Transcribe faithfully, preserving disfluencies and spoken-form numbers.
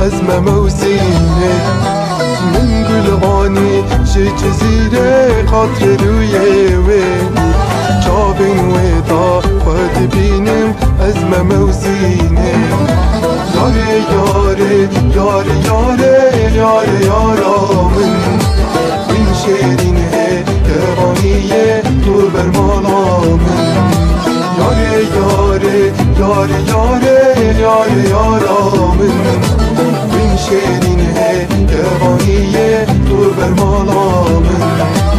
Ez Meme Husînê, min gul anî ji Cizîrê, xatirê rûyê wê. Çavên wê da xwe dibînim, ez Meme Husînê. Yarê, yarê, yarê, yarê, yarê, yara min. Wîn şêrîn hê, kevaniyê tu ber mala min. Yarê, yarê, yarê, yarê, yarê, yara min. Wîn şêrîn hê, kevaniyê tu ber mala min.